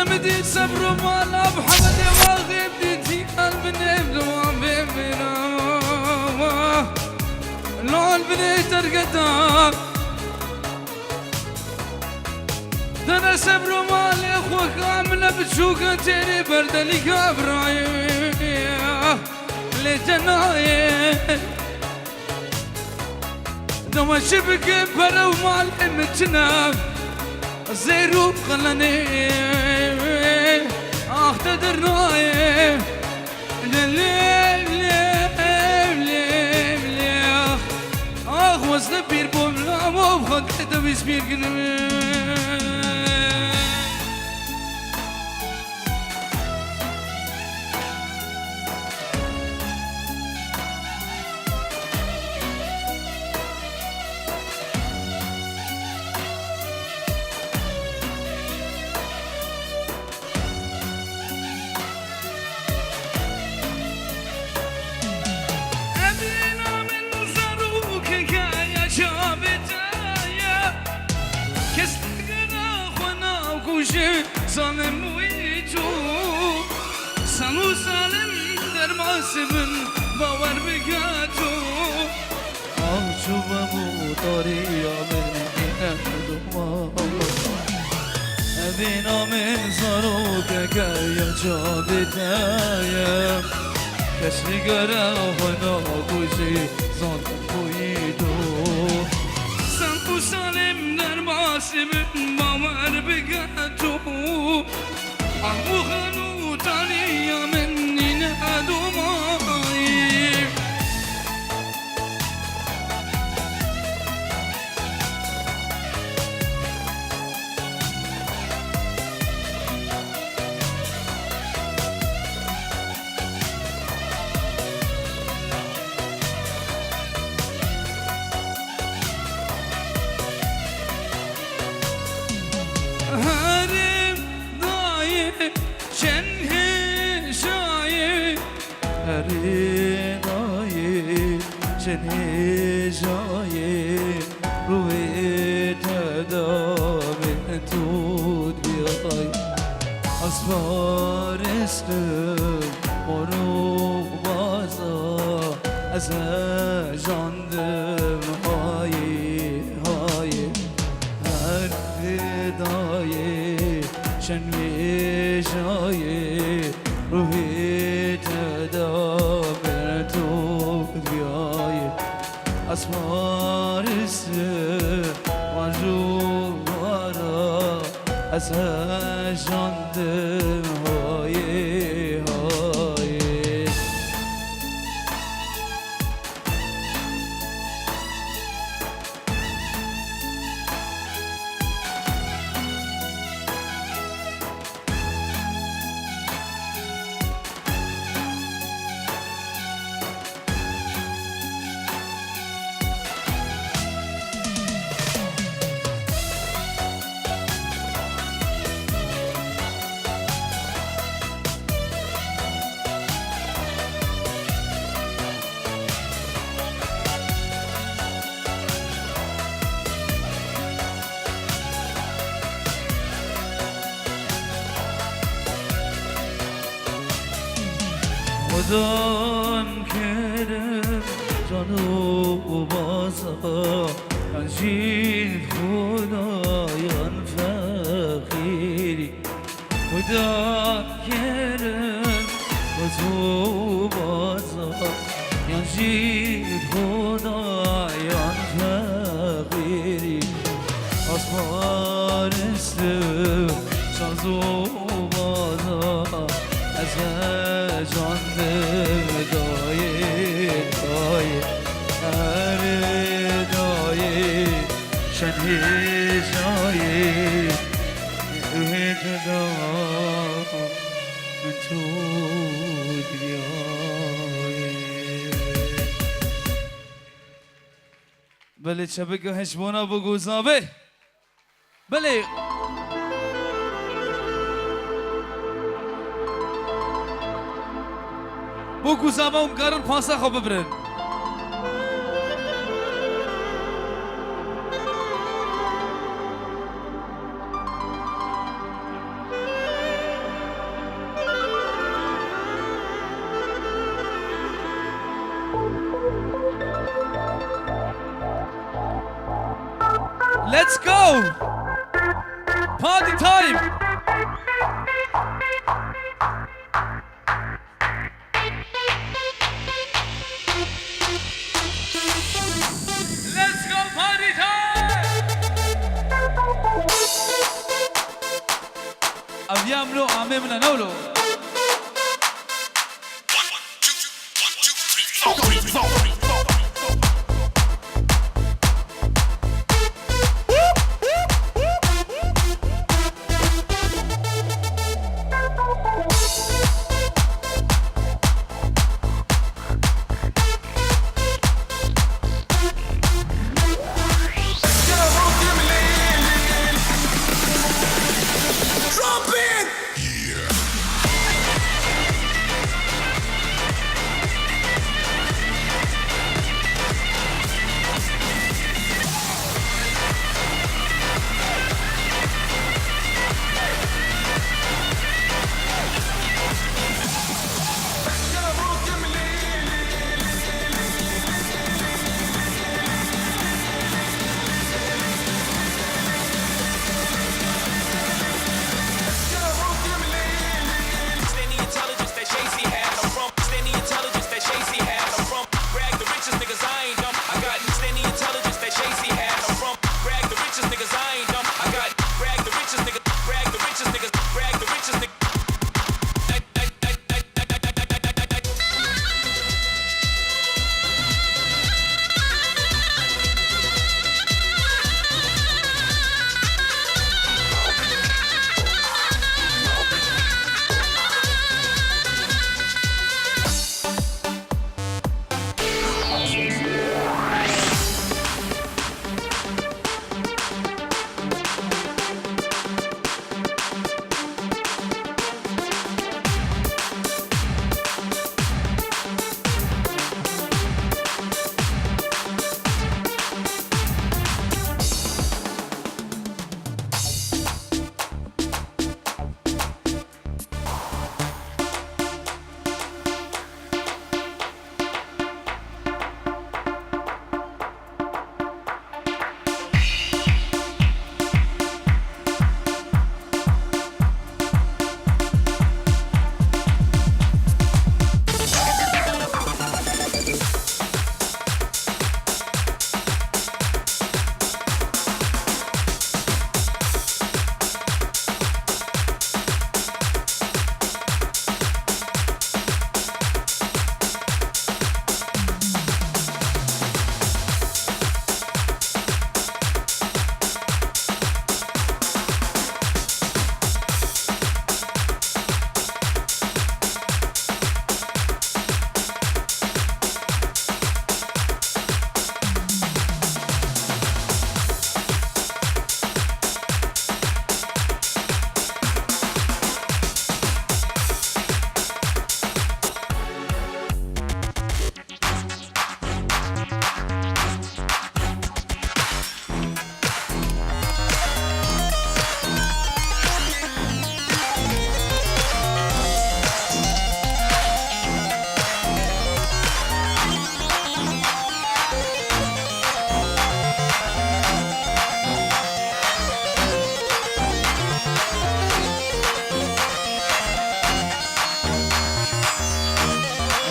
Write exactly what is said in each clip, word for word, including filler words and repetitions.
Min dî sebr û mala Mihemedê, waxê min dî tî al binê duma bê bêra. Lal binê tergeta. Dene sebr û malê xwe, ka min e biçûke têrê berdelîka birayê. Lê te nayê. Dema çi bike pere û malê min çi ne? Zêr û qelenê. Ax te dernayê. Lê, lê, lê, lê, lê, ax. Ax, wezne pîr bûm, la bûm, xwe te dewîz pîr kinim. Evîna min zarokeke ya çavê te ye. Kes digera xwe nakuje, zalim wî tu. Sal û salim derbasî bin, bawer bike tu. Aw çû bim û tariya min dîne duma. Evîna min zarokeke ya çavê te ye. Kes digera xwe nakuje, zalim wî tu. Sal û salim derbasî bin, bawer bike tu. Ax û xanûtaniya min nîne domayî. Herê dayê çend hêjayê. Herê dayê çend hêjayê. Ruhê te da min tu diyay. Ez paristim, mor û baza, ez hejan dim hayê, hayê. Her fidayê, çend vêjayê, ruhê te da min tu diyayê. Ez paristim, wan jû wara, ez hejan dim hayê, hayê. Xudan kerim can û baza, yan jî xudayan feqîrî. Xuda kerim, xuzo baza, yan jî xudayan feqîrî. Ez paristim, şazo baza, ez hejan dim dayê, dayê. Erê dayê, çend hêjayê, ruhê te da min tu diyayê. Belê çepik hişbona bo Gozabê. Belê. Bo Gozaba hûn karin pansa xwe bibirin. Let's go! Party time! Let's go, party time! Ev ya milo amê min e, ne wilo?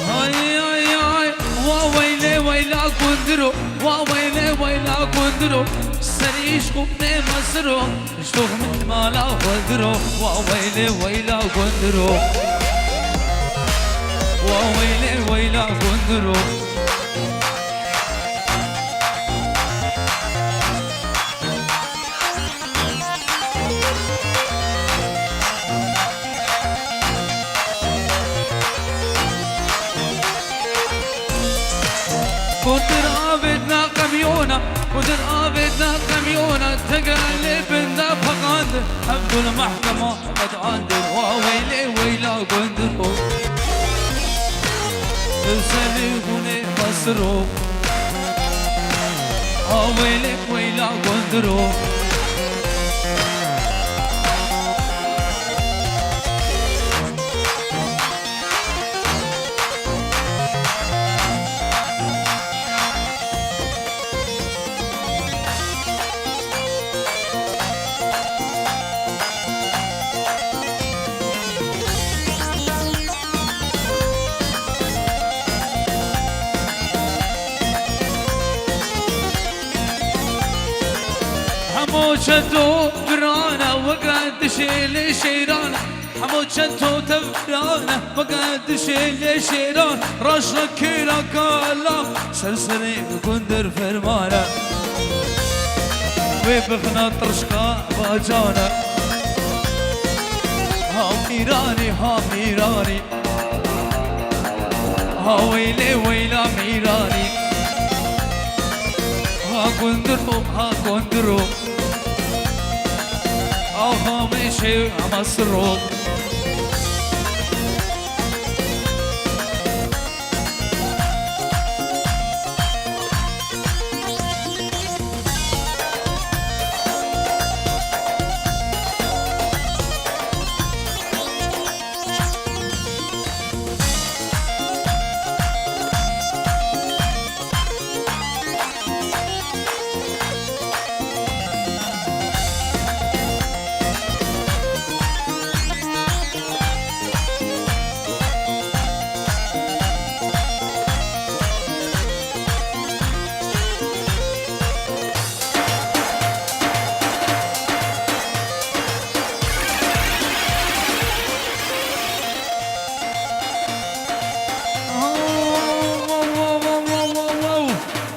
Hay, hay, hay, wa weylê weyla gundiro, wa weylê weyla gundiro, serî îşq û nê mesiro, ji toxmê mala xwe diro, wa weylê weyla gundiro, wa weylê weyla gundiro. Kotir avêt na qemyona, kotir avêt na qemyona, tegelê binda peqandin, Ebdul Mehkema qedandin, wa weylê weyla gundiro. Serî hûnê mesiro. A weylê weyla gundiro. Çeto birane weke dişê lê şêran, hemo çeto tev birane weke dişê lê şêran. Raşna kêra kala ser serê gundir fermane. Wê bixna tirşka bacane. Ha mîranî, ha mîranî. Ha weylê weyla mîranî. Ha gundiro, ha gundiro. Aha meşe ama siro.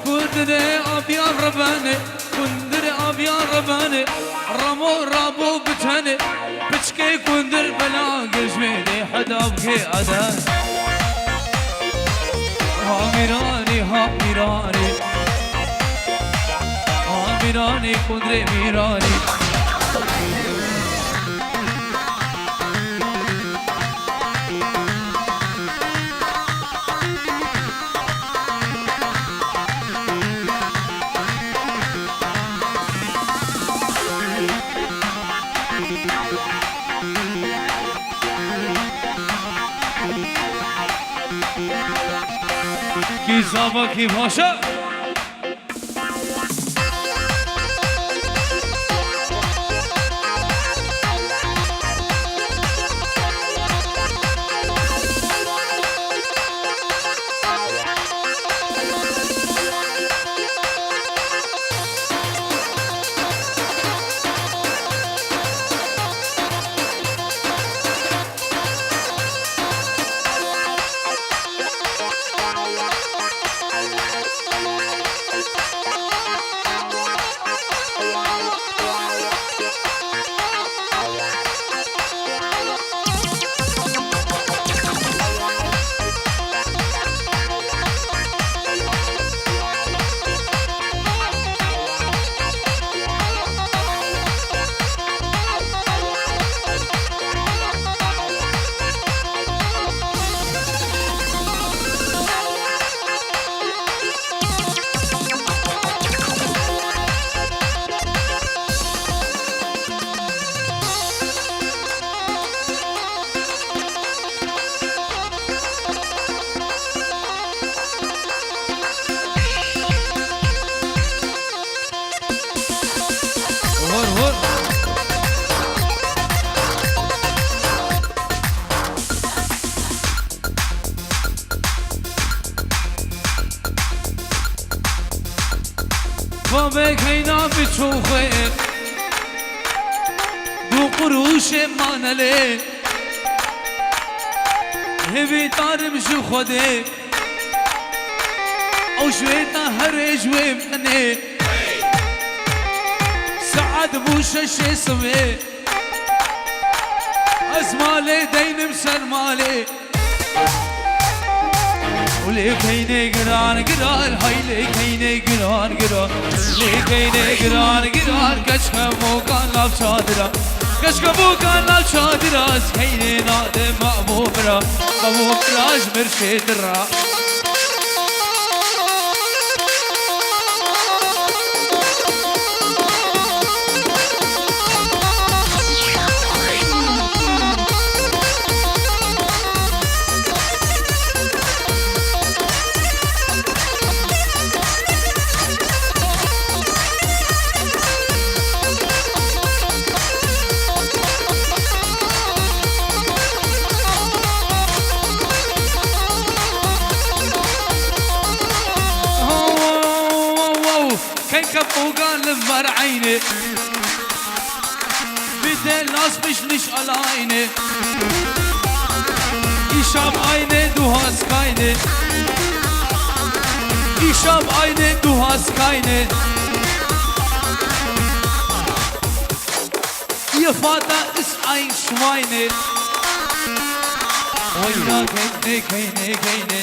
Kundire aviya rebane, kundire aviya rebane, ramo rabo bitene, piçke kundir bela gejmede hedavke adan. Ha mîranî, ha mîranî, ha mîranî, kundire mîranî. Kîsaba kî başa. Hur, hur. Babê keyna biçûxê, du qurûşê manelê, hêvî darim ji Xwedê, ew ji wê te herê ji wê min ê. Saet bû şeşê sibê, ez malê deynim ser malê. Û lê keynê giran giran, hay lê keynê giran giran. Lê keynê giran giran, keçke mokan nav çadira. Keçke mokan nav çadira, ez keynê nade mamo mira. Mamo mira ji mir şêtir ra. Keyke boga li ver eynê. Basmış nicht alleine. Ich hab eine, du hast keine. Ich hab eine, du hast keine. Ihr Vater ist ein Schweine. Wayna keyne, keyne, keyne.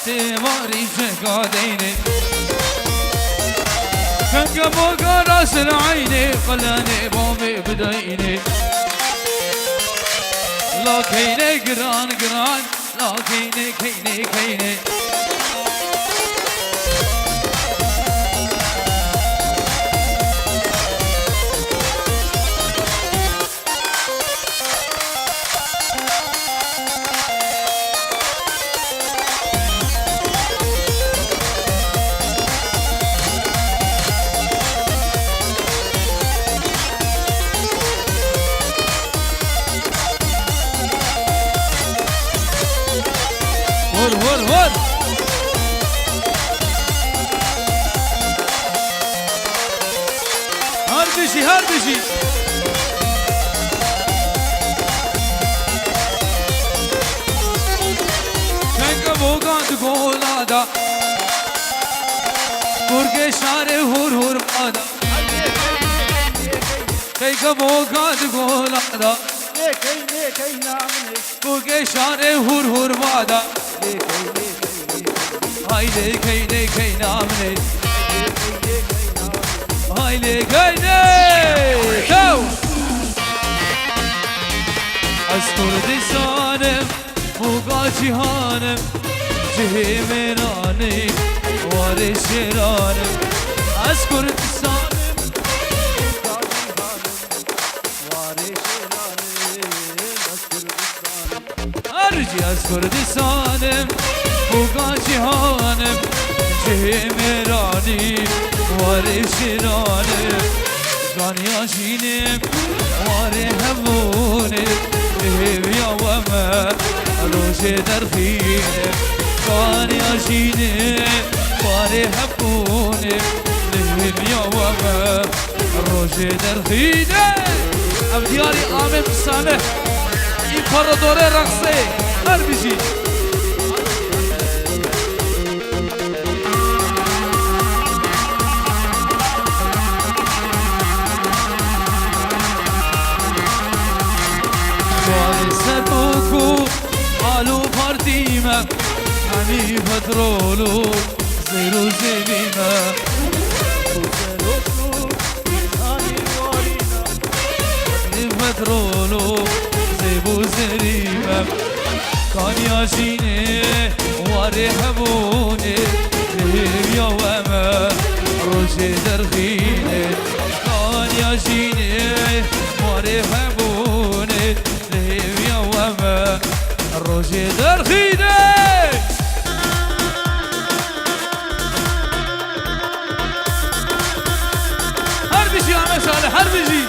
Têvarî çeka deyne. Kenge moga rasin eynê, qelenê bavê bideyne. La keyne giran, giran, la keyne, keyne, keyne. Vur, vur, vur! Her bijî, her bijî. Kenge vogan di gola da. Kurgê şarê hur hur bada. Kenge vogan di gola da. Nê key, nê key namine. Kurgê şarê hur hur bada. Nê key, nê key, nê key. Haydê keynê keynamnê. Haydê keynê. Kew. Ez Kurdistanim, muga cîhanim, cihê mêranê, warê şêranim. Ez Kurdistanim, muga cîhanim, warê şêranim. Ez Kurdistanim. Her cî ez Kurdistanim, muga cîhanim, cihê mêranî, warê şêranim. Kaniya jînim, warê hebûnim, hêviya we me, rojê derxînim. Kaniya jînim, warê hebûnim, hêviya we me, rojê derxîne. Ev diyarî Amê Salih, împaratorê reqsê, her bijî. Warê serok û alo partî me, hemî petrol û zêr û zêvî me. Petrol û zêv û zêrî me. Kaniya jînê warê hebûnê, hêviya we me rojê derxînê. Kaniya jînê warê hebûnê, hêviya we me rojê derxînê. Her bijî Amê Salih, her bijî.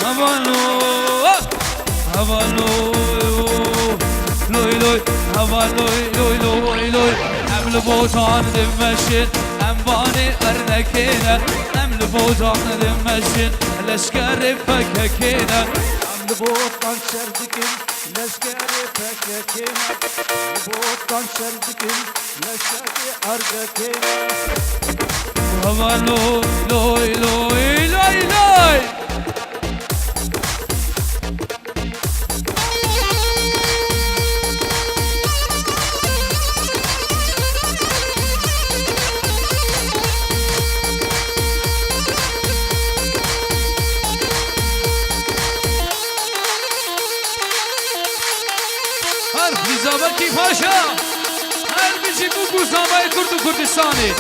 Heval o, heval o, loy loy, heval loy loy loy loy. Em li botan dimeşin, em vanê ernekê ne. Em li botan dimeşin, leşkerê P K K ne. Em li botan şer dikin, leşkerê P K K ne. Li botan şer dikin, leşkerê R K K ne. Hava loy, loy, loy, loy, loy. Her Lîzavekî Paşa, her bijî bûk û zavayê Kurd û Kurdistanê.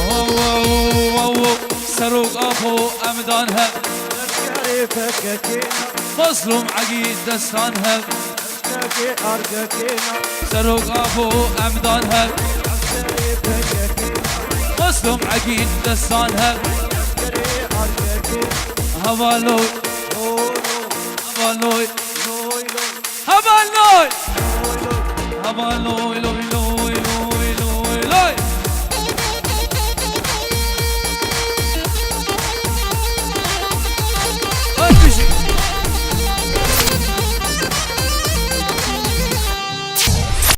Wow, wow, wow, wow. Serok Apo em dan hev. Mazlûm Egîd destan hev. Serok Apo Emdan hev. Mazlûm Egîd destan hev. Hevalo.